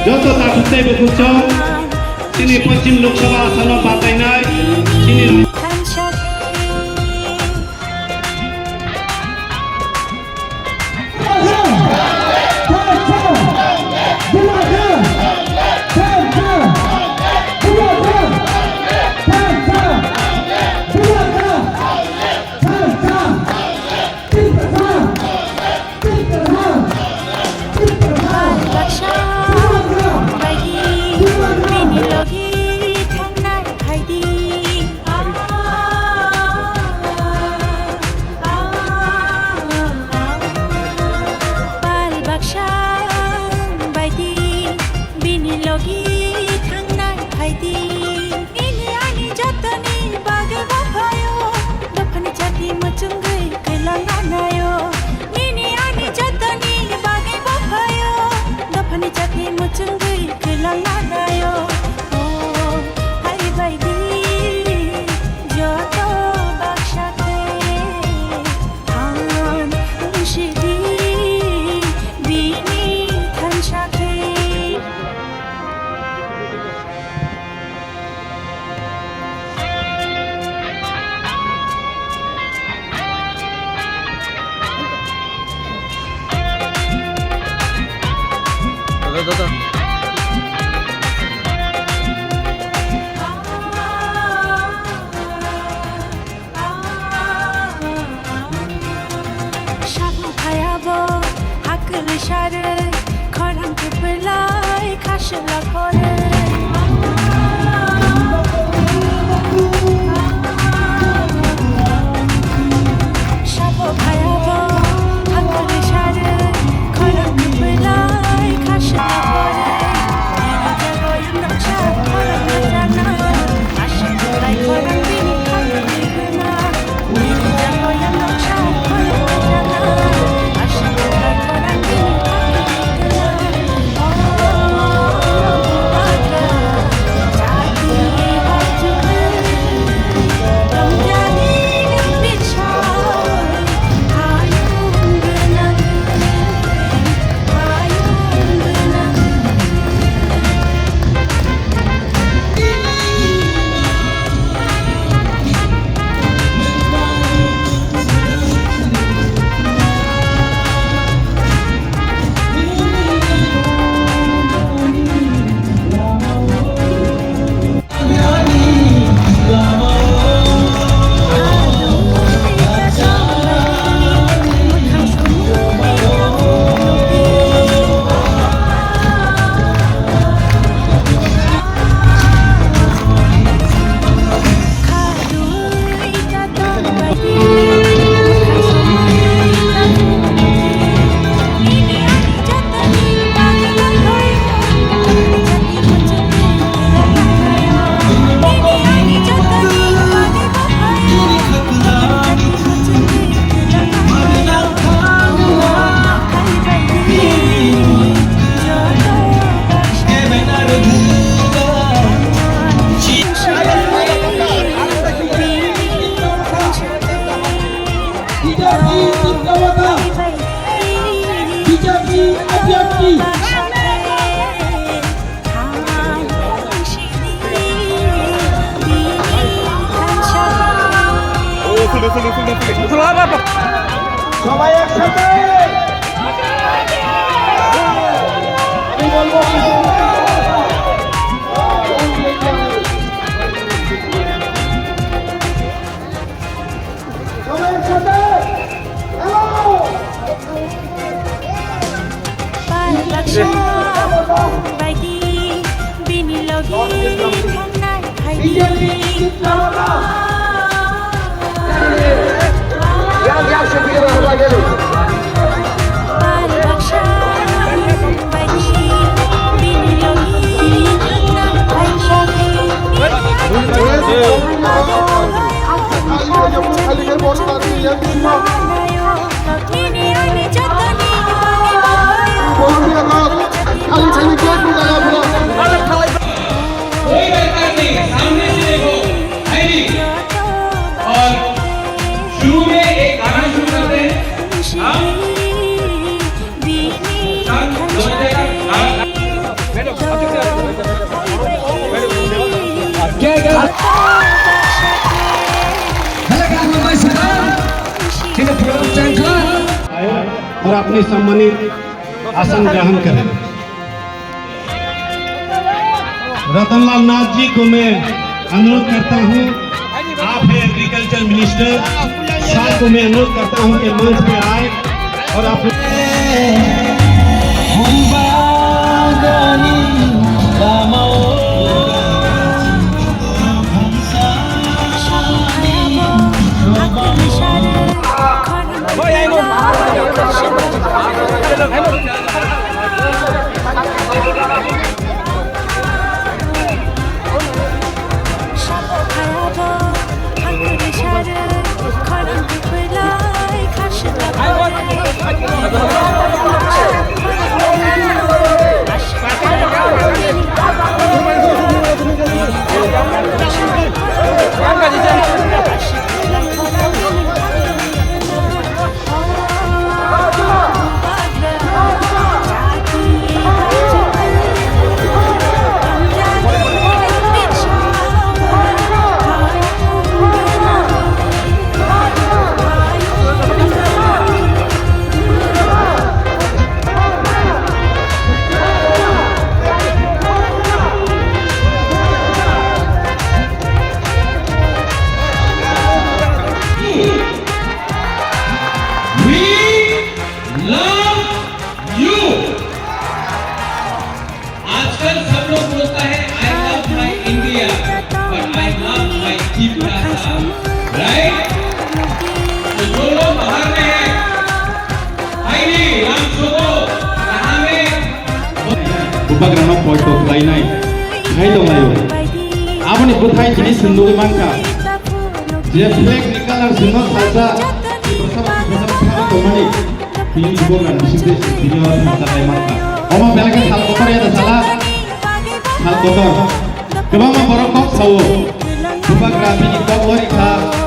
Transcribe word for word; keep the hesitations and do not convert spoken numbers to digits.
Joto takhuk tei bukhuk chwng chini Poschim Lok Sabha asano batainai chini Pal baksa baidi bini logi thangnai phaidi. Nini ani jotoni bagwi baphayo, dophani chati muchungwi kwlangna nayo. Nini ani jotoni bagwi baphayo, dophani chati muchungwi kwlangna nayo. O hai baidi joto baksa khe than wngsidi bini thansa khe. Dada, dada. Sabo phayabo hakli sare, khorang kwplai khasla khore. Sabo phayabo hakli sare, khorang kwplai khasla khore. সবাই একসাথে। আমি বলবো সবাই একসাথে। Hello. Pal baksa baidi bini logi thangnai phaidi. Pal baksa baidi bini logi thangnai phaidi. और अपनी सम्मानित आसन ग्रहण करें। रतनलाल नाथ जी को मैं अनुरोध करता हूँ, आप हैं एग्रीकल्चर मिनिस्टर, सर को मैं अनुरोध करता हूँ कि मंच पे आए और आप We love you. आजकल सब लोग बोलता है, "I love my India, but I love my Tiprasa." Right? तो जो लोग बाहर में हैं, हाय रे, राम छोड़ो, कहाँ में? Bubagrano poito khlainai, khai tonglaio. Aboni bwthai tini sundugwi mankha. Je flag ni colour swngo salsa, Tiprasa, Tiprasa, Tiprasa tongmani. Bini bubagra bisingtwi bini oro thangsa lai mankha. Omo belai khe sal kotor ya da sala? Sal kotor. Kwbangma borok kok sao. Bubagra bini kok lori kha.